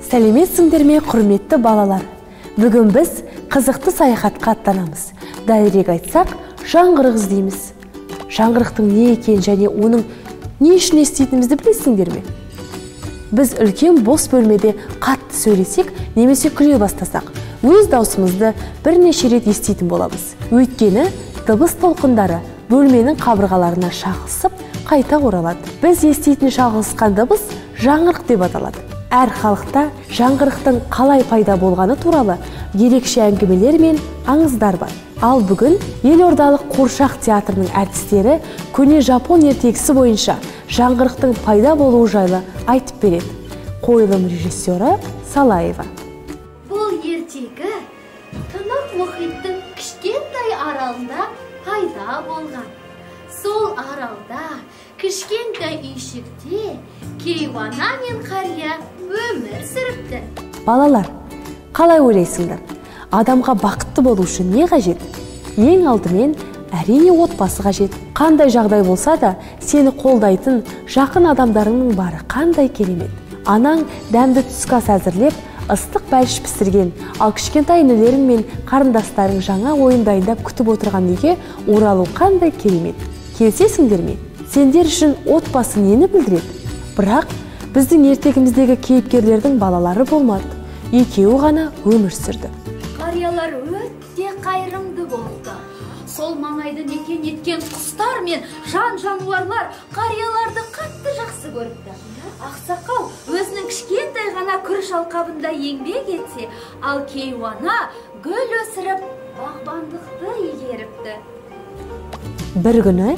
Сәлеметсіңдер ме, құрметті балалар? Бүгін біз қызықты саяхатқа аттанамыз. Дәлірек айтсақ, жаңғырық іздейміз. Жаңғырықтың не екенін және оның не үшін еститінімізді білесіңдер ме? Біз үлкен бос бөлмеде қатты сөйлесек немесе күле бастасақ, өз даусымызды бірнеше рет еститін боламыз. Өйткені дыбыс толқындары бөлменің қабырғаларына шағылысып, қайта оралады. Біз еститін шағылысқан дыбыс жаңғырық деп аталады. Әр халықта жаңғырықтың қалай пайда болғаны туралы ерекше әңгімелер мен аңыздар бар. Ал бүгін елордалық қуыршақ театрының әртістері көне жапон ертегісі бойынша жаңғырықтың пайда болуы жайлы айтып береді. Қойылым режиссері Салаева. Бұл ертегі Тынық мұхиттың кішкентай аралында пайда болған. Сол аралда кішкентай үйшікте кейуана мен қария өмір сүріпті. Балалар, қалай ойлайсыңдар? Адамға бақытты болу үшін не қажет? Ең алдымен әрине отбасы қажет. Қандай жағдай болса да сені қолдайтын жақын адамдарыңның бары қандай керемет. Анаң дәмді түскі ас әзірлеп, ыстық бәліш пісірген, ал кішкентай інілерің мен қарындастарың жаңа ойын дайындап күтіп отырған үйге оралу қандай керемет. Келісесіңдер ме? Сендер үшін отбасы нені білдіреді? Бірақ біздің ертегіміздегі кейіпкерлердің балалары болмады. Екеуі ғана өмір сүрді. Қариялар өте қайырымды болды. Сол маңайды мекен еткен құстар мен жан-жануарлар қарияларды қатты жақсы көріпті. Ақсақал өзінің кішкентай ғана күріш алқабында еңбек етсе, ал кейуана гүл өсіріп, бағбандықты игеріпті. Бір күні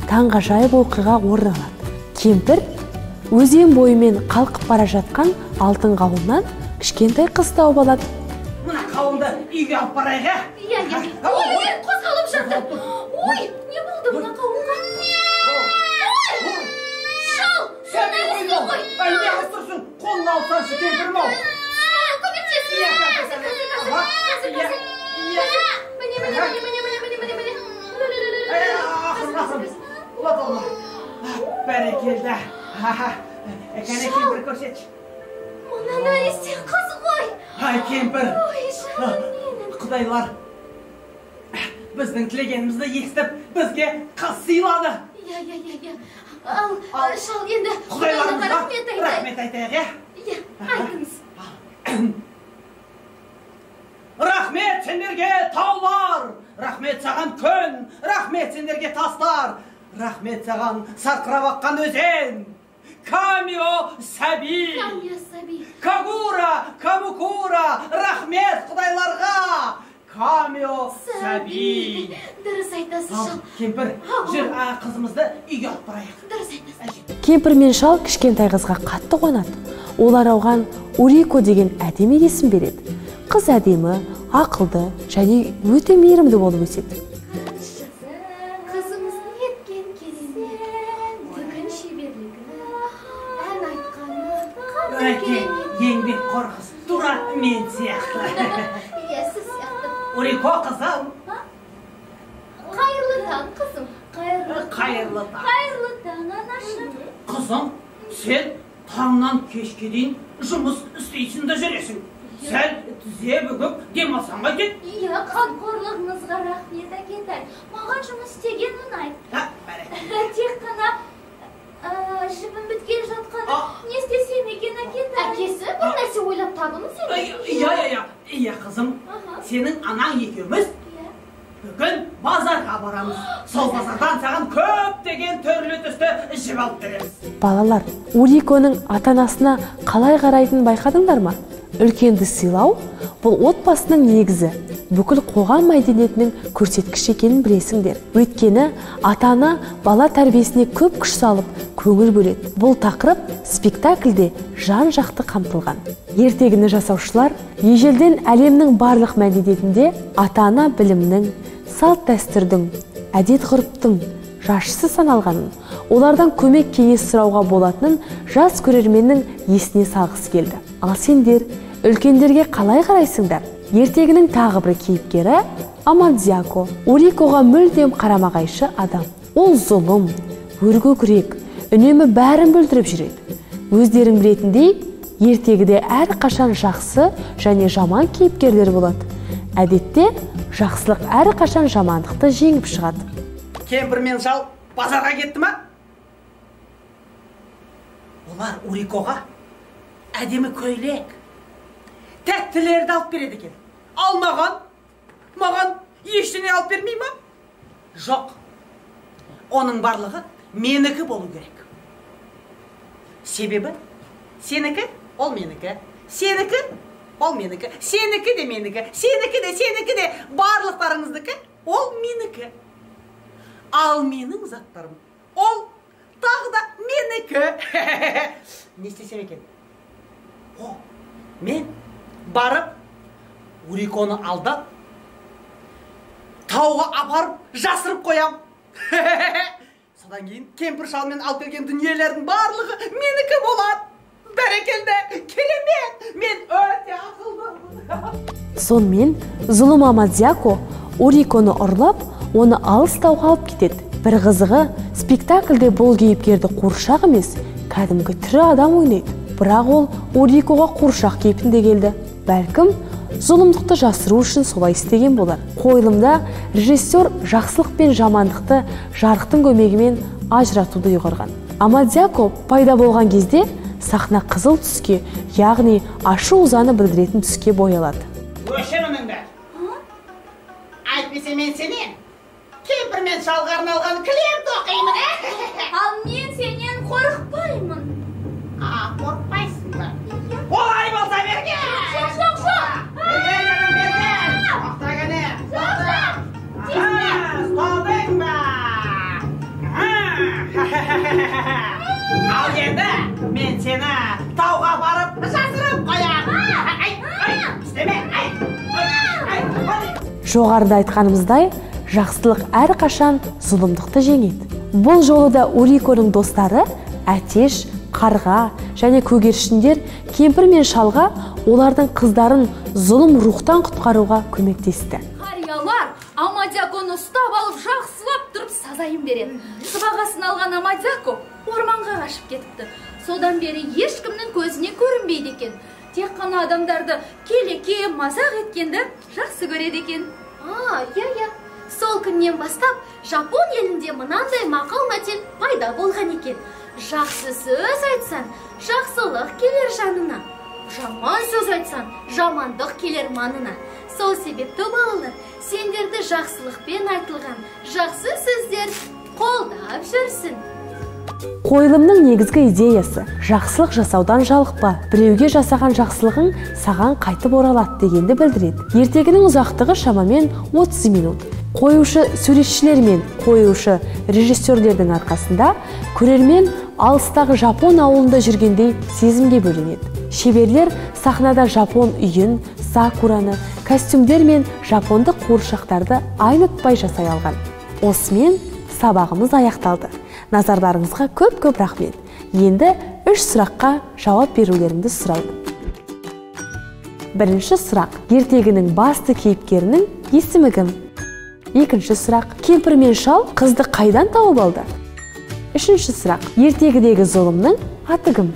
таңғажайып оқиға орын алады. Кемпір өзен бойымен қалқып бара жатқан алтын қауыннан кішкентай қыз тауып алады. Мына қауынды үйге алып барайық, ә? Иә, иә. Ой, ой, қозғалып жатыр. Ой, не болды мына қауынға? Ой, шал, соны ізде ғой. Ай, не қылып тұрсың? Қолын алсаңшы, кемпірім ау. Көмектес. Қазір, қазір, қазір. Қазір, қазір. Міне, міне, міне, міне, міне, міне, міне. Ақырын, ақырын. Алла, бәрекелді. Кәне, кемпір, көрсетші. Мына нәресте қыз ғой. Ай, кемпір. Ой, жаным менің. Құдайлар біздің тілегенімізді естіп, бізге қыз сыйлады. Иә, иә, иә, иә. Ал, шал, енді құдайларымызға рахмет айтайық. Рахмет айтайық, иә? Иә, айтыңыз. Рахмет сендерге, таулар, рахмет саған күн, рахмет сендерге тастар, рахмет саған сарқырап аққан өзен. Камио сәби, Камио сәби, Кагура, Камукура, рахмет құдайларға. Камио сәби. Дұрыс айтасыз, шал. Кемпір, жүр, қызымызды үйге алып барайық. Дұрыс айтасыз. Кемпір мен шал кішкентай қызға қатты қуанады. Олар оған Урико деген әдемі есім береді. Қыз әдемі, ақылды және өте мейірімді болып өседі. Қызымыз неткен керемет, дүкін шеберлігі, ән айтқаны қандай керемет. Еңбекқор қыз, тура мен сияқты. Иә, сіз сияқты. Урико қызым. Қайырлы таң, қызым. Қайырлы таң. Қайырлы таң, анашым. Қызым, сен таңнан кешке дейін жұмыс істейсің де жүресің. Сәл тізе бүгіп демалсаң қайтеді? Иә, қамқорлығыңызға рахмет, әкетай. Маған жұмыс істеген ұнайды. Тек қана жібім біткен жатқаны не істесем екен, әкетай? Әкесі, бір нәрсе ойлап табыңыз енді. Иә, иә, иә, қызым. Сенің анаң екеуміз бүгін базарға барамыз. Сол базардан саған көптеген түрлі түсті жіп алып береміз. Балалар, Уриконың ата-анасына қалай қарайтынын байқадыңдар ма? Үлкенді сыйлау бұл отбасының негізі, бүкіл қоғам мәдениетінің көрсеткіші екенін білесіңдер. Өйткені ата-ана бала тәрбиесіне көп күш салып, көңіл бөледі. Бұл тақырып спектакльде жан-жақты қамтылған. Ертегіні жасаушылар ежелден әлемнің барлық мәдениетінде ата-ана білімнің, салт-дәстүрдің, әдет-ғұрыптың жаршысы саналғанын, олардан көмек кеңес сұрауға болатынын жас көрерменнің есіне салғысы келді. Ал сендер үлкендерге қалай қарайсыңдар? Ертегінің тағы бір кейіпкері Амадзяко. Урикоға мүлдем қарама-қайшы адам. Ол зұлым, өркөкірек, үнемі бәрін бүлдіріп жүреді. Өздерің білетіндей, Ертегіде әрқашан жақсы және жаман кейіпкерлер болады. Әдетте жақсылық әрқашан жамандықты жеңіп шығады. Кемпір мен шал базарға кетті ма? Олар Урикоға әдемі көйлек, тәттілерді алып береді екен. Ал маған ештеңе алып бермей ма? Жоқ. Оның барлығы менікі болу керек. Себебі сенікі ол менікі, сенікі ол менікі, сенікі де менікі, сенікі де, сенікі де, барлықтарыңыздікі ол менікі. Ал менің заттарым ол тағы да менікі. Не істесем екен? О, мен барып Уриконы алдап тауға апарып жасырып қоям. Содан кейін кемпір шалмен алып келген дүниелердің барлығы менікі болады. Бәрекелді, керемет, мен өте ақылдымын. Сонымен зұлым Амадзяко Уриконы ұрлап, оны алыс тауға алып кетеді. Бір қызығы, спектакльде бұл кейіпкерді қуыршақ емес, кәдімгі тірі адам ойнайды. Бірақ ол Урикоға қуыршақ кейпінде келді. Бәлкім, зұлымдықты жасыру үшін солай істеген болар. Қойылымда режиссер жақсылық пен жамандықты жарықтың көмегімен ажыратуды ұйғарған. Амадзяко пайда болған кезде сахна қызыл түске, яғни ашу ызаны білдіретін түске боялады. Өшір үніңді. Әйтпесе мен сенен кемпір мен шалға арналған кілем тоқимын. Ал мен сенен қорықпаймын. Қорықпайсың ба? Олай болса берген! Жоқ, жоқ, жоқ! Берген, берген! Тоқта кәне! Жоқ, жоқ! Ұсталдың ба? Ал енді мен сені тауға барып жасырып қоямын. Ай, ай, істеме, ай, ай, ай. Жоғарыда айтқанымыздай, жақсылық әрқашан зұлымдықты жеңеді. Бұл жолы да Уриконың достары Әтеш, Қарға және көгершіндер кемпір мен шалға олардың қыздарын зұлым рухтан құтқаруға көмектесті. Қариялар Амадзяконы ұстап алып жақсылап тұрып сазайын береді. Сыбағасын алған Амадзяко орманға қашып кетіпті. Содан бері ешкімнің көзіне көрінбейді екен. Тек қана адамдарды келеке мазақ еткенді жақсы көреді екен. Иә, иә. Сол күннен бастап Жапон елінде мынандай мақал-мәтел пайда болған екен. Жақсы сөз айтсан, жақсылық келер жанына. Жаман сөз айтсан, жамандық келер маңына. Сол себепті балалар, сендерді жақсылықпен айтылған жақсы сөздер қолдап жүрсін. Қойылымның негізгі идеясы жақсылық жасаудан жалықпа, біреуге жасаған жақсылығың саған қайтып оралады дегенді білдіреді. Ертегінің ұзақтығы шамамен 30 минут. Қоюшы суретшілер мен қоюшы режиссерлердің арқасында көрермен алыстағы жапон ауылында жүргендей сезімге бөленеді. Шеберлер сахнада жапон үйін, сакураны, костюмдер мен жапондық қуыршақтарды айнытпай жасай алған. Осымен сабағымыз аяқталды. Назарларыңызға көп-көп рахмет. Енді 3 сұраққа жауап берулеріңді сұраймын. Бірінші сұрақ. Ертегінің басты кейіпкерінің есімі кім? Екінші сұрақ. Кемпір мен шал қызды қайдан тауып алды? Үшінші сұрақ. Ертегідегі зұлымның аты кім?